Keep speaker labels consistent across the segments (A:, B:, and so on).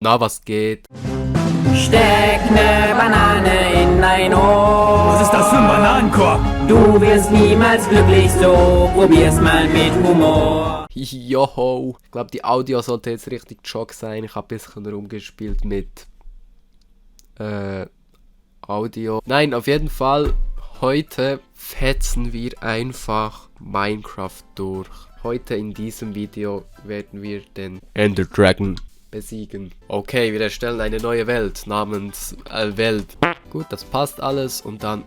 A: Na, was geht?
B: Steck ne Banane in dein Ohr.
C: Was ist das für ein Bananenkorb?
B: Du wirst niemals glücklich, so probier's mal mit Humor.
A: Joho. Ich glaube, die Audio sollte jetzt richtig Schock sein. Ich habe ein bisschen rumgespielt mit Audio. Nein, auf jeden Fall, heute fetzen wir einfach Minecraft durch. Heute in diesem Video werden wir den Ender Dragon besiegen. Okay, wir erstellen eine neue Welt namens Welt. Gut, das passt alles und dann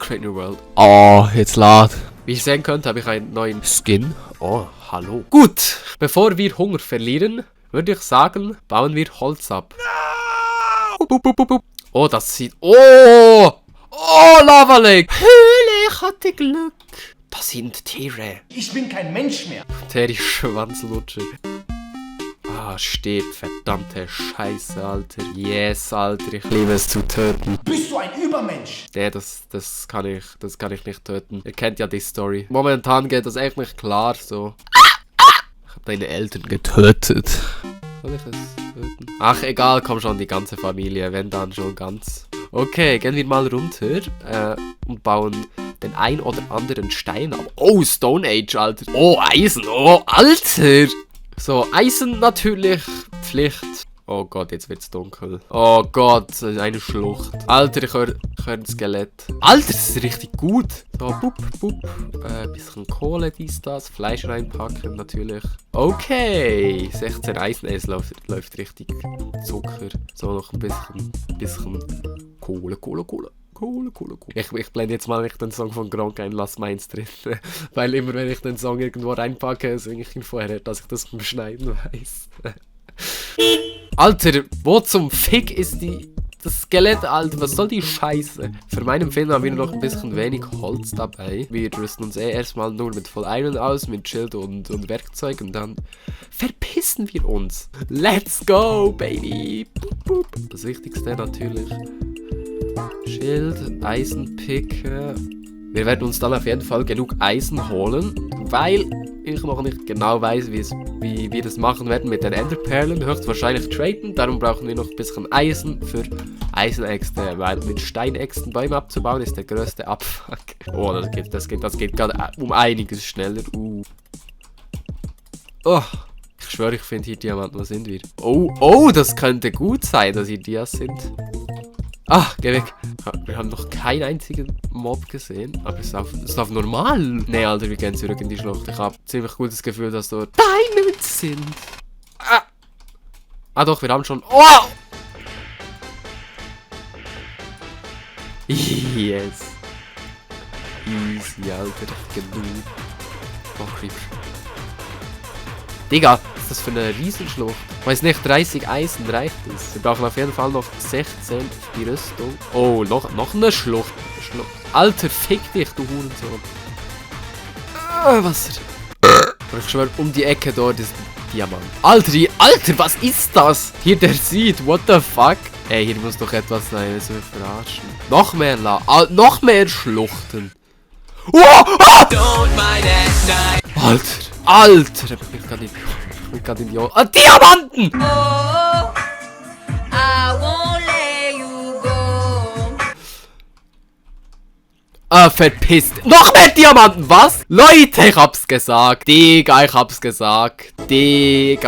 A: Create New World. Oh, jetzt lad. Wie ihr sehen könnt, habe ich einen neuen Skin. Oh, hallo. Gut, bevor wir Hunger verlieren, würde ich sagen, bauen wir Holz ab. No! Oh, das sieht... Oh! Oh, Lava Lake! Höhle, ich hatte Glück. Das sind Tiere.
C: Ich bin kein Mensch mehr.
A: Terry Schwanzlutscher. Ah, steht, verdammte Scheiße, Alter. Yes, Alter, ich liebe es zu töten.
C: Bist du ein Übermensch?
A: Nee, das kann ich nicht töten. Ihr kennt ja die Story. Momentan geht das echt nicht klar, so. Ich hab deine Eltern getötet. Soll ich es töten? Ach, egal, komm schon, die ganze Familie, wenn dann schon ganz. Okay, gehen wir mal runter und bauen den ein oder anderen Stein ab. Oh, Stone Age, Alter. Oh, Eisen, oh, Alter. So, Eisen natürlich, Pflicht. Oh Gott, jetzt wird's dunkel. Oh Gott, eine Schlucht. Alter, ich höre ein Skelett. Alter, das ist richtig gut. So, bup, bup. Bisschen Kohle, dies, das. Fleisch reinpacken, natürlich. Okay, 16 Eisen. Es läuft richtig Zucker. So, noch ein bisschen Kohle. Ich blende jetzt mal nicht den Song von Gronk ein, lass meins drin. Weil immer wenn ich den Song irgendwo reinpacke, singe ich ihn vorher, dass ich das beim Schneiden weiß. Alter, wo zum Fick ist das Skelett, Alter? Was soll die Scheiße? Für mein Empfinden haben wir noch ein bisschen wenig Holz dabei. Wir rüsten uns erstmal nur mit Full Iron aus, mit Schild und Werkzeug und dann verpissen wir uns. Let's go, baby! Boop, boop. Das Wichtigste natürlich. Schild, Eisenpicke. Wir werden uns dann auf jeden Fall genug Eisen holen, weil ich noch nicht genau weiß, wie wir das machen werden mit den Enderperlen. Höchstwahrscheinlich traden, darum brauchen wir noch ein bisschen Eisen für Eisenäxte, weil mit Steinäxten Bäume abzubauen ist der größte Abfuck. Oh, das geht gerade um einiges schneller. Oh, ich schwöre, ich finde hier Diamanten. Wo sind wir? Oh, das könnte gut sein, dass hier Dias sind. Ah, geh weg. Wir haben noch keinen einzigen Mob gesehen. Aber es ist auf normal. Nee, Alter, wir gehen zurück in die Schlucht. Ich habe ziemlich gutes Gefühl, dass dort Diamonds sind. Ah, doch, wir haben schon... Oh! Yes. Easy, Alter. Genug. Oh, Creeper. Digga, was ist das für eine Riesenschlucht? Weiß nicht, 30 Eisen reicht es. Wir brauchen auf jeden Fall noch 16 für die Rüstung. Oh, noch eine Schlucht. Alter, fick dich, du Hurensohn. Wasser. Ich schwör, um die Ecke dort ist Diamant. Alter, was ist das? Hier der Seed, what the fuck? Ey, hier muss doch etwas sein, das will verarschen. Noch mehr noch mehr Schluchten. Oh! Ah! Alter, ich bin gerade in die Diamanten!
D: Oh, I won't let you go.
A: Verpisst. Noch mehr Diamanten, was? Leute, ich hab's gesagt. Digga, ich hab's gesagt. Ich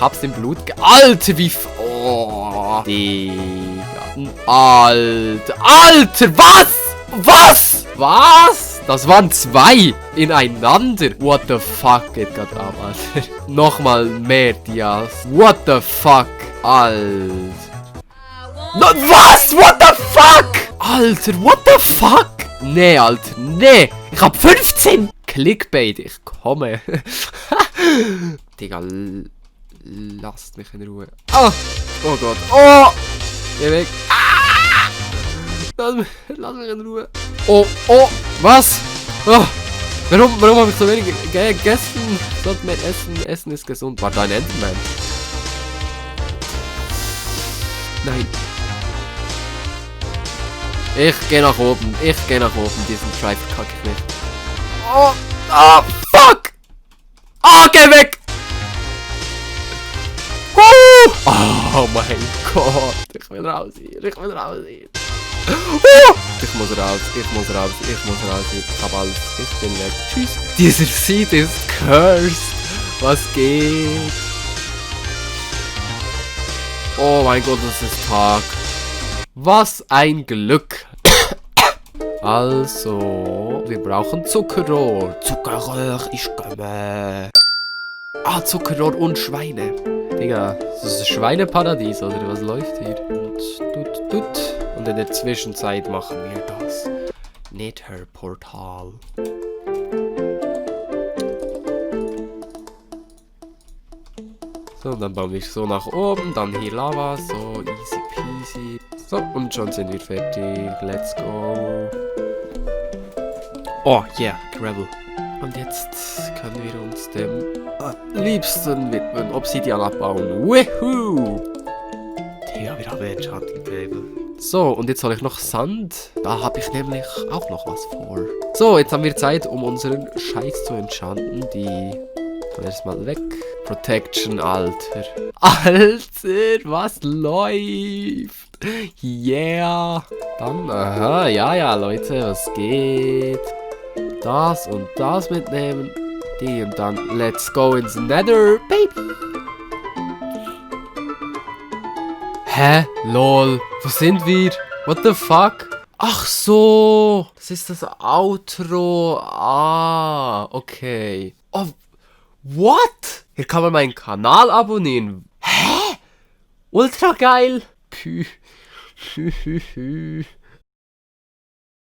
A: hab's im Blut Alter, wie... Oh, Digga. Alter, was? Das waren 2 ineinander. What the fuck geht gerade ab, Alter? Nochmal mehr Dias. What the fuck? Alter. No, was? What the fuck? Alter, what the fuck? Nee, Alter, nee. Ich hab 15. Clickbait, ich komme. Digga, lasst mich in Ruhe. Oh Gott. Oh! Geh weg. Lass mich in Ruhe. Oh, was? Oh, warum habe ich so wenig gegessen? Sollte mehr essen. Essen ist gesund. War da ein Enderman? Nein. Ich gehe nach oben. Diesen Try verkacke ich nicht. Oh, fuck! Geh weg! Oh! Oh mein Gott. Ich will raus hier. Ich will raus hier. Ich muss raus. Ich muss raus. Ich muss raus hier. Ich hab alles. Ich bin weg. Tschüss. Dieser Seed ist cursed. Was geht? Oh mein Gott, das ist Tag. Was ein Glück. Also, wir brauchen Zuckerrohr. Zuckerrohr, ich komme. Ah, Zuckerrohr und Schweine. Digga, das ist ein Schweineparadies, oder was läuft hier? Und in der Zwischenzeit machen wir das Nether-Portal. So, dann bauen wir so nach oben, dann hier Lava, so easy peasy. So, und schon sind wir fertig. Let's go. Oh, yeah, Gravel. Und jetzt können wir uns dem liebsten widmen. Obsidian abbauen. Woohoo! Digga, wir haben Enchanting Table. So, und jetzt soll ich noch Sand. Da habe ich nämlich auch noch was vor. So, jetzt haben wir Zeit, um unseren Scheiß zu enchanten. Die... Erstmal weg. Protection, Alter. Alter, was läuft? Yeah. Dann, aha, ja, Leute, was geht? Das und das mitnehmen. Die und dann, let's go ins Nether, baby. Hä? Lol. Wo sind wir? What the fuck? Ach so. Das ist das Outro. Ah, okay. Oh, what? Hier kann man meinen Kanal abonnieren. Hä? Ultra geil. Pü.